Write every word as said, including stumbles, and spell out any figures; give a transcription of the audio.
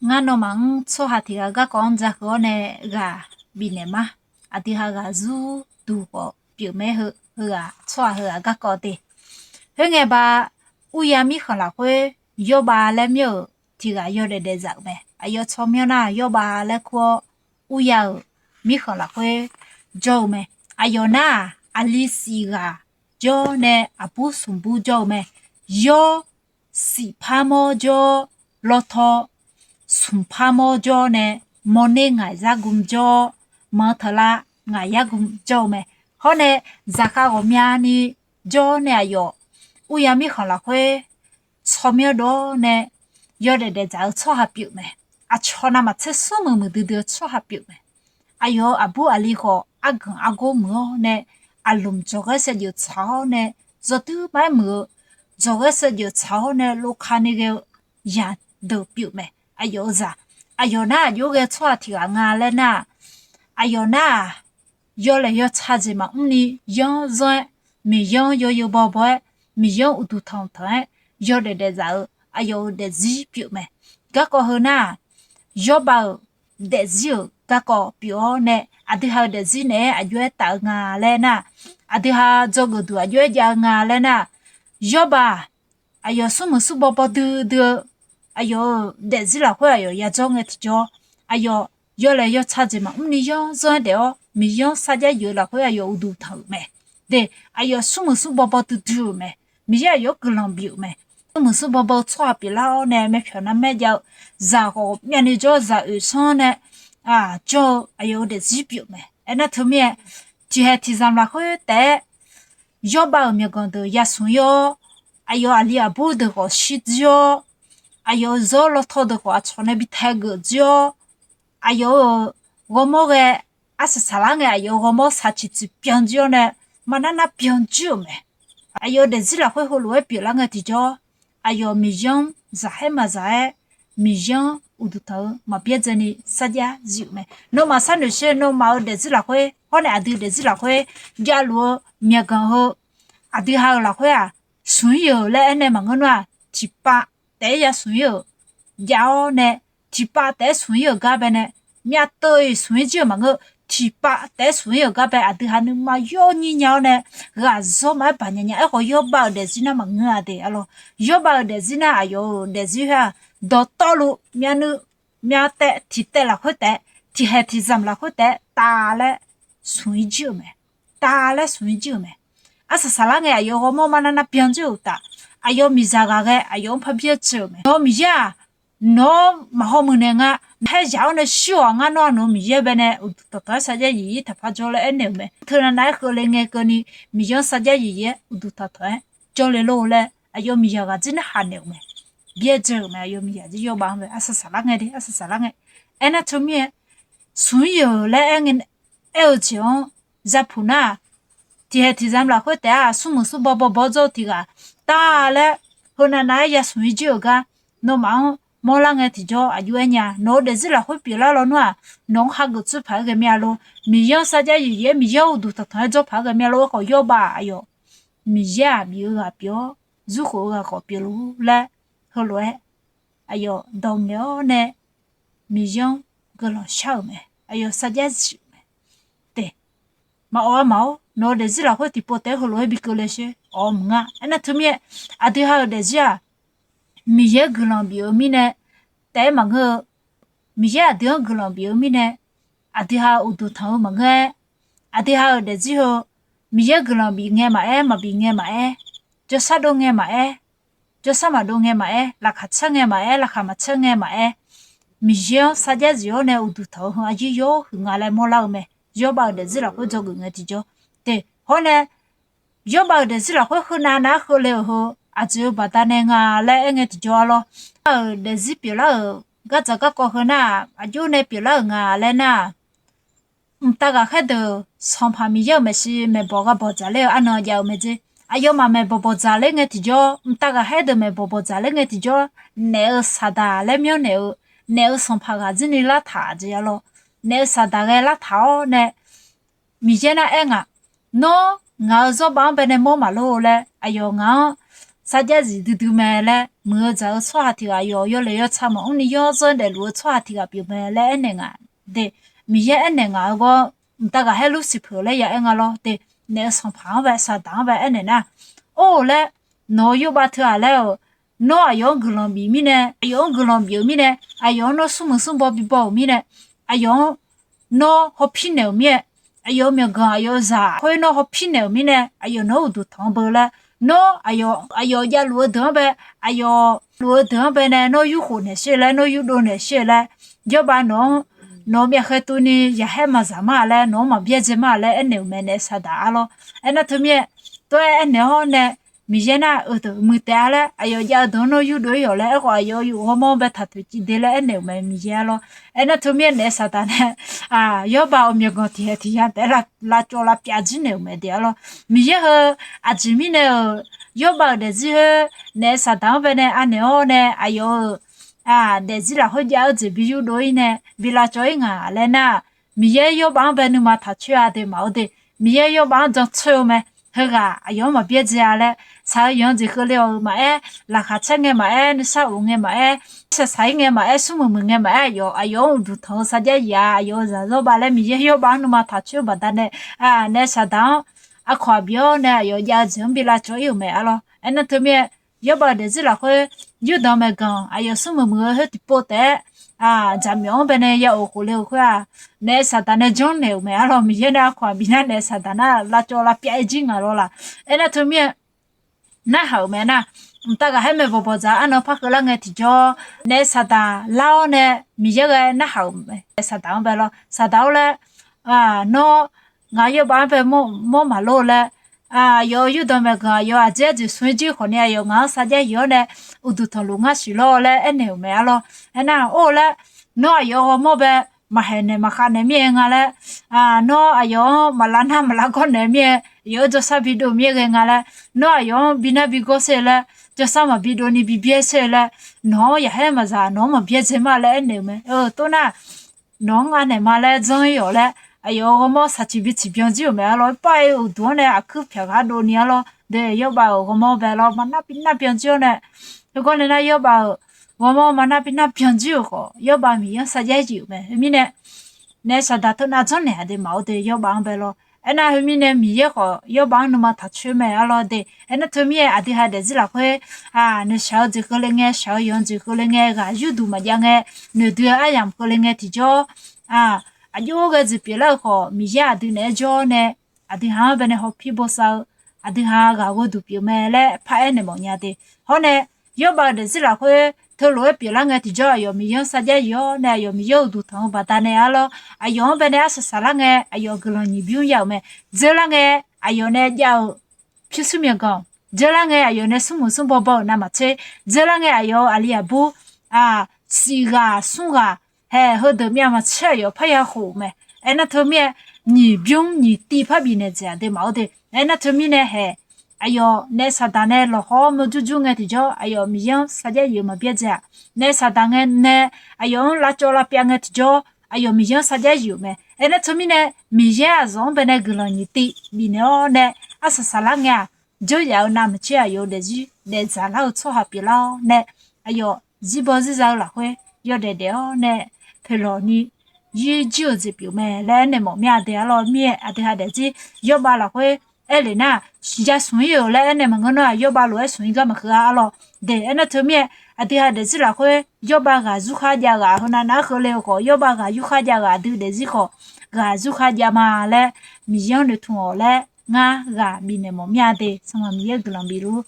Ngar nawmaf-anr tsawrhaq tiq ghaq garkawv-anr dzaqhuiq-awr nae ghaq bifnaeq ma. Aqdui ha ghaq zurduq khawf pyeuf mae. Heu, heughaq tsawrhaq heughaq garkawv de. Khoerngae ba, urya mirkhanq lafkhoer Yawrbav laer myanr-euq tiq ghaq yawdaef daefzaf-euq mae. Aqyawf tsawrmyanr nar Yawrbav laer kur-awr, urya-euq mirkhanq lafkhoer jawr-eu mae. Aqyawf nar-aq, aqli siq ghaq jawr nae aqbur smqbur jawr-eu mae. Yawr siq par mawr jawr, lawtaw smq par mawr jawr nae, mawrner ngaq zar gm jawr, manq teuqlav ngaq yar gm jawr-eu mae. Hawr nae zaqkhav ghawqmyani jawr nae aqyawf urya mirkhanq lafkhoer tsawrmyanr dov-awr nae yawdaef daefdzaq-eu tsawrhaq pyeuf mae. Aqcawq navmaqtser smrmuiq muiqdui dui-eu tsawrhaq pyeuf mae. Aqyawf-euq aqbur aqli khawf arganq argor muiq-awr nae, aqlmq dzawqghaer saevdzeuf tsaq-awr nae, zawqdui maqaer muiq-eu dzawqghaer saevdzeuf tsaq-awr nae, lovkani ghae-eu yaqdeuq pyeuf mae. Aqyawf-eu zaq, aqyawf nar aqjox ghae tsawrhaq tiq ghaq nga laer nar-aq, aqyawf nar-aq, yawlaeq yawtsaq jeq maqmr ni yanr zanr-aer, Miqyaer-anr yawzeu bawbaw-aer, Miqyaer-anr uqduq tanqtanq-aer yawdaef daefzaf-eu aqyawf-euq daefzir pyeuf mae. Garkawv heu nar-aq, Yawrbav-euq daefzir-euq garkawv pyeuf-awr nae, aqdui ha-euq daefzir naeq-aer aqjox-aer taf-eu nga laer nar-aq, aqdui ha dzawgeuf duq aqjox-aer jav-eu nga laer nar-aq, Yawrbav-aq, aqyawf smrmuiq smrbaw baw duidui-eu, aqyawf-euq daefzir lafkhoer aqyawf yadzawr ngae tiqjawr, aqyawf yawlaeq yawtsaq jeq maqmr ni yanr zanr-aer daef-awr, Miqyaer-anr sarjax yuif-eu lafkhoer aqyawf uqduq tanq-euq mae. De, aqyawf smrmuiq smrbaw baw duidui-euq mae. Miqyaer aqyawf-anr guiqlanq bif-euq mae. Smrmuiq smrbaw baw-eu tsawrhaq pyeuflar-awr nae, myavpyawq narmaer jav-eu zaq ghawqmyani jawr-eu zaq oeqsanr nae jawr-eu aqyawf-euq daefzir pyeuf mae. Aernar teumirnae, tiqhaeq tiqzanq lafkhoer taef-aer Yawrbav-euq myawqganq deuq yasmq ir-awr, aqyawf aqli aqbur deuq khawf shirdzir-awr, aqyawf-euq zawr lawtaw deuq khawf aqcawq nae bi tae geuf dzir-awr, aqyawf-euq ghawrmawr ghae, arsaq saqlar ngae aqyawf-euq ghawrmawr saq ciqciq byandzir-awr nae, marnar nar byandzir-euq mae. Aqyawf-euq daefzir lafkhoer heulof-aer pyeuflar ngae tiqjawr, aqyawf Miqyaer-anr zaqkhaer maqzaq-aer, Miqyaer-anr uqduq tanq-eu maqbyaerdzaeni sarjax zif-euq mae. Nawmaf sharnoeq sher, nawmaf-euq daefzir lafkhoer hawr nae aqdui daefzir lafkhoer javluf-eu myawqganq heu aqdui ha-euq lafkhoer-aq, smq ir-euq laer aernae maqngeur nar-aq, tiqpav taef-aer yasmq ir-euq jav-awr nae, tiqpav taef-aer smq ir-euq gar bae nae, myavteuv-iq smq ir jir-euq maqngeur, tiqpav taef-aer smq ir-euq gar bae aqdui ha nuima yawnyir nya-awr nae, ghaq zawr maqaer baq nya nya. Aerkhawf Yawrbav-euq daefzir nar maqngeur-a de arlawr. Yawrbav-euq daefzir nar aqyawf-euq daefzir khoer-aq, dawqtawvluf myavnuiv myavtaev tiqtaev lafkhoer taef-aer, tiqhaeq tiqzanq lafkhoer taef-aer taf laer smq ir jir-euq mae. Taf laer smq ir jir-euq mae. Arsaq saqlar ngae aqyawf ghawrmawr marnar nar byandzir-euq uqtaf, aqyawf miqzaq ghaq ghae aqyawf-anr parbyaer tsoeq-euq mae. Nawr Miqyaer-aq, nawr maqhaw muiqnaeq nga, haer zaq-awr nae shir-awq ngar nawr-aq nawq-eu Miqyaer bae nae uqduq tanqtanq-aer sarjax zif ir taqpar jawr laer aernaeq-euq mae. Teu navnav-aer keuvle ngae keuvni Miqyaer-anr sarjax zif ir-aer uqduq tanqtanq-aer jawrle lor laer aqyawf miqzaq ghaq jir narhaq naeq-euq mae. Byaerdzae-euq mae. Aqyawf miqzaq jir Yawrbav-anr bae arsaq saqlar ngae de, arsaq saqlar ngae. Aernar teumirnae, smq ir-euq laer aer-eu jeq-anr zapuq nar-aq, tiqhaeq tiqzanq lafkhoer taef-aer smrmuiq smrbaw bawbaw dzawr-eu tiq ghaq taf laer, heu navnav-aer yasmq ir jir-euq gar, nawmaf-anr mawrlar ngae tiqjawr aqjox-aer nya. Nawq-eu daefzir lafkhoer pyeuflar lawnmr-aq, nawq-anr hageuf tsoer paq-aer ghae mir-a lor. Miqyaer-anr sarjax zif ir-aer Miqyaer-anr uqduq tanqtanq-aer jawr paq-aer ghae mir-a lor. Aerkhawf Yawrbav aqyawf Miqyaer-aq bif-eu ghaq pyeuf-awr, zurkhof-eu ghaq khawf pyeuf luf laer, heulof-aer aqyawf dawq ngaeq-awr nae Miqyaer-anr guiqlanq shar-euq mae. Aqyawf sarjax zif-euq mae. De, maqawq-a maqawr, nawq-eu daefzir lafkhoer tiqpov taef-aer heulof-aer bi keuvle sher, awq-eu maqnga. Aernar teumirnae, aqdui ha-euq daefzir-aq, Miqyaer guiqlanq bif-eu mirnae taef-aer maqngeur-eu, Miqyaer aqdui-anr guiqlanq bif-eu mirnae, aqdui ha uqduq tanq-eu maqngeur-aer, aqdui ha-euq daefzir heu, Miqyaer guiqlanq bif ngae maqaer, maqbif ngae maqaer, jawrshar dov ngae maqaer, jawrshar maqdov ngae maqaer, laqkhaq tsaer ngae maqaer, laqkhaq maqtsaer ngae maqaer, Miqyaer-anr sarjax zif-awr nae uqduq tanq-eu heu arjir yawhuiq nga laer mawrlar-eu mae. Yawrbav-euq daefzir lafkhoer dzawgeuf ngae tiqjawr. De, hawr nae, Yawrbav-euq daefzir lafkhoer heu navnav-aer keuvle-euq heu aqjeq-eu baqdanae nga laer aer ngae tiqjawr arlawr. Yawrbav-euq daefzir pyeuflar-euq gardzaq garkawv heu nar-aq, aqjox nae pyeuflar-euq nga laer nar-aq, mqtav ghaqkhaer deuq Sanqpaq Miqyaer-euq maeqshi maeqbawq ghaq bawq dzaqler-eu arnan jav-eu mae dzer. Aqyawfmaf maeqbawq bawq dzaqler ngae tiqjawr, mqtav ghaqkhaer deuq maeqbawq bawq dzaqler ngae tiqjawr, naef-eu saqdaq laer myanrnaeq-eu, naef-eu sanqpaq ghaq dzirni lartaq jeq arlawr. Naef-eu saqdaq ghae lartaq-awr nae, Miqyaer nar aer ngaq, nawr ngaq-euq zawrbav-anr bae nae mawr maqlor laer, aqyawf ngaq-anr sarjax zif duidui mae laer, muiq-eu dzaq-eu tsawrhaq tiq ghaq yawq yawlaeq yawtsaq maqmr ni yawrzanr daefluf-eu tsawrhaq tiq ghaq pyeuf mae laer aernaeq nga. De, Miqyaer aernaeq ngaq-eu gawr mqtav ghaqkhaer luf siqpeuq laer ya aer nga lawr. De, naef-eu sanqpaq-anr bae, Saqdaq-anr bae aernaeq nar, or laer, nawq-eu yawrbav teughaq laer-euq, nawr aqyawf-anr guiqlanq bif mirnae, aqyawf-anr guiqlanq bif-eu mirnae, aqyawf-anr nawr smrmuiq smrbaw bibaw-euq mirnae, aqyawf-anr nawr hawpir naeq-euq mir-aer, aqyawf-euq myawqganq aqyawf-eu zaq khoer nawr hawpir naeq-euq mirnae, aqyawf nawq-anr uqduq tanq-anr beu laer, nawr aqyawf, aqyawf javluf-eu deuq-anr bae, aqyawf luf-eu deuq-anr bae nae nawr yurkhof naeq sher laer, nawr yurdov naeq sher laer, yawrbav nawq-anr, nawq-eu myavkhaeq tuvni yaqkhaer maqzaq ma laer, nawq-anr maqbyaerdzae ma laer aernaeq-euq mae, naef Saqdaq arlawr. Aernar teumirnae, tov-aer aernaeq-awr nae, Miqyaer nar-euq deuq muiq taef-a laer, aqyawf jav-eu deuq-anr nawr yurdov-ir yawq laer aerkhawf, aqyawf yawf ghawrmawr bae taq toeqciv de laer aernaeq-euq mae, Miqyaer arlawr. Aernar teumirnae, naef Saqdaq nae yawrbav-euq myawqganq tiqhaeq tiqya taef-aer lavcawv lavpyav jir naeq-euq mae de arlawr. Miqyaer heu aqjeq mirnae-euq yawrbav-euq daefzir khoer naef Saqdaq-anr bae nae anaeq-awr nae aqyawf-euq daefzir lafkhoer jav-eu jeq bi yurdov-ir nae bi lavcawv-ir nga laer nar, Miqyaer yawrbav-anr bae nuima taq coer-a de maqaer de. Miqyaer yawrbav-anr jan coer-eu mae. Heughaq aqyawf-anr maqbyaerdzae-a laer, shaq-eu yanq-eu jeq keuvle-awq-euq maqaer, laqkhaq caer ngae maqaer, nuisar of ngae maqaer, saqsaq-ir ngae maqaer, smrmuiq muiq ngae maqaer, aqyawf, aqyawf-anr uqduq tanq-eu sarjax zif-a, aqyawf-euq zaqzawr bav laer Miqyaer yawrbav-anr nuima taq coer-eu baqdanae, naef Saqdaq-anr aqkawq aqbif-awr nae aqyawf jav-eu jeq-anr bi lavcawv-ir-euq mae arlawr. Aernar teumirnae, yawrbav-euq daefzir lafkhoer yurdanq maeqganq aqyawf smrmuiq muiq-eu khoer tiqpov taef-aer jaqmyawf-anr bae nae ya of khofle-euq khoer-aq, naef Saqdaq nae janrnaeq-euq mae arlawr. Miqyaer nae aqkawq aqbif nar naef Saqdaq nar lavcawv lavpyav-aer jir nga lawr laq. Aernar teumirnae, narhaq-euq mae nar, mqtav ghaqkhaer maeqbawq bawqdzaq arnan par keuvlar ngae tiqjawr, naef Saqdaq lar-awr nae Miqyaer ghae narhaq-euq mae, Saqdaq-anr bae lawr. Saqdaq-or laer, nawr ngaq yawrbav-anr bae mawr maqlor laer, aqyawf-euq yurdanq maeqganq aqyawf aqjeq aqjeq smq-ir jir khawf ni aqyawf ngaq-anr sarjax yif-awr nae uqduq tanqluf ngar siq lawr laer aernaeq-euq mae arlawr. Aernar or laer, nawr aqyawf ghawrmawr bae maqhaeq naeq maqkhav naeq mir-aer nga laer, nawr aqyawf-anr maqlav nar maqlav gawr naeq mir-aer, aqyawf-anr jawrsar bi dov mir-aer ghae nga laer, nawr aqyawf-anr bi nar bi gawr sher laer, jawrsar maqbi dovni bi byaer sher laer, nawq-anr yaqkhaer maqzaq, nawq-anr maqbyaerdzae ma laer aernaeq-euq mae. Tov nar, nawq-anr anaeq ma laer janr-ir-awq laer, aqyawf-euq ghawrmawr saqciq bi ciqbyan jir-euq mae arlawr. Par-aer uqduq-anr nae aqkuir pyaq ghaq dovni arlawr. De, yawrbav-euq ghawrmawr bae lawr, maqnar bi nar byan jir-awr nae, heugawr nae nar yawrbav-euq ghawrmawr maqnar bi nar byan jir-euq khawf, yawrbav Miqyaer-anr sarjax yif-euq mae. Khoermirnae, naef Saqdaq teunav janrnaeq-a de maqaer de, yawrbav-anr bae lawr. Aernar khoermirnae Miqyaer khawf yawrbav-anr nuima taq coer mae arlawr de. Aernar teumirnae aqdui ha daefzir lafkhoer, noeqshaq-eu jeq keuvle ngae, shaq-eu yanq-eu jeq keuvle ngae, ghaq yurduq maqjav ngae, noeqdui-eu aryamq keuvle ngae tiqjawr, aqjox ghae jeq pyeuflar-euq khawf, Miqyaer aqdui naeq-aer jawr-awr nae, aqdui ha-anr bae nae hawpir bosav-eu, aqdui ha ghaq ghoeduq pyeuf mae laer paraer naeq mawf nya de. Hawr nae, yawrbav-euq daefzir lafkhoer teulof-aer pyeuflar ngae tiqjawr, aqyawf Miqyaer-anr sarjax yif-awr nae, aqyawf Miqyaer uqduq tanq-eu baqdanae arlawr, aqyawf-anr bae nae arsaq saqlar ngae, aqyawf guiqlanq nyiq bymr ya-euq mae. Dzeurlar ngae, aqyawf nae jav-euq pyurshuir myawqganq, dzeurlar ngae aqyawf nae smrmuiq smrbaw baw-euq navmaqtser, dzeurlar ngae aqyawf-euq aqli aqbur, siq ghaq smr ghaq, haeq heudeuq myav maqtser aqyawf parya khof-euq mae. Aernar teumirnae, nyiq bymr nyiq tiv par bifnaeq dzaeq-aq de maqaer de. Aernar teumirnae haeq, aqyawf naef Saqdaq nae lawqhaw-awr mawrjur jur ngae tiqjawr, aqyawf Miqyaer-anr sarjax yif-eu maqbyaer dzaeq-aq. Naef Saqdaq nae aqyawf-anr lavcawv lavpyav ngae tiqjawr, aqyawf Miqyaer-anr sarjax yif-euq mae. Aernar teumirnae, Miqyaer aqzawq-anr bae nae guiqlanq nyiq tiv bifnaeq-awr nae, arsaq saqlar ngae-aq, dzeur yaf-eu navmaqtser aqyawf-eu daefzir daefdzaq lar-eu tsawrhaq pyeuflar-awr nae, aqyawf zirbaw zirza-eu lafkhoer yawdaef daef-awr nae, poeqlawq ni yir jir-euq jeq pyeuf mae laer aernaeq mawf mir-a de arlawr. Mir-aer aqdui ha daefzir yawrbav lafkhoer aerlef nar, yasmq-ir-euq laer aernaeq maqngeur nar-aq, yawrbav lof-aer smq-ir gar maqkeuv-a arlawr. De, aernar teumirnae, aqdui ha daefzir lafkhoer yawrbav ghaq yurkhar jav ghaq, heunav nav-aer keuvle-eu khawf, yawrbav ghaq yurkhar jav ghaq aqdui daefzir khawf, ghaq yurkhar jav ma laer Miqyaer-anr noeqtmq-awq laer ngar ghaq bifnaeq mawf mir-a de. Sanqpaq Miqyaer guiqlanq bifluf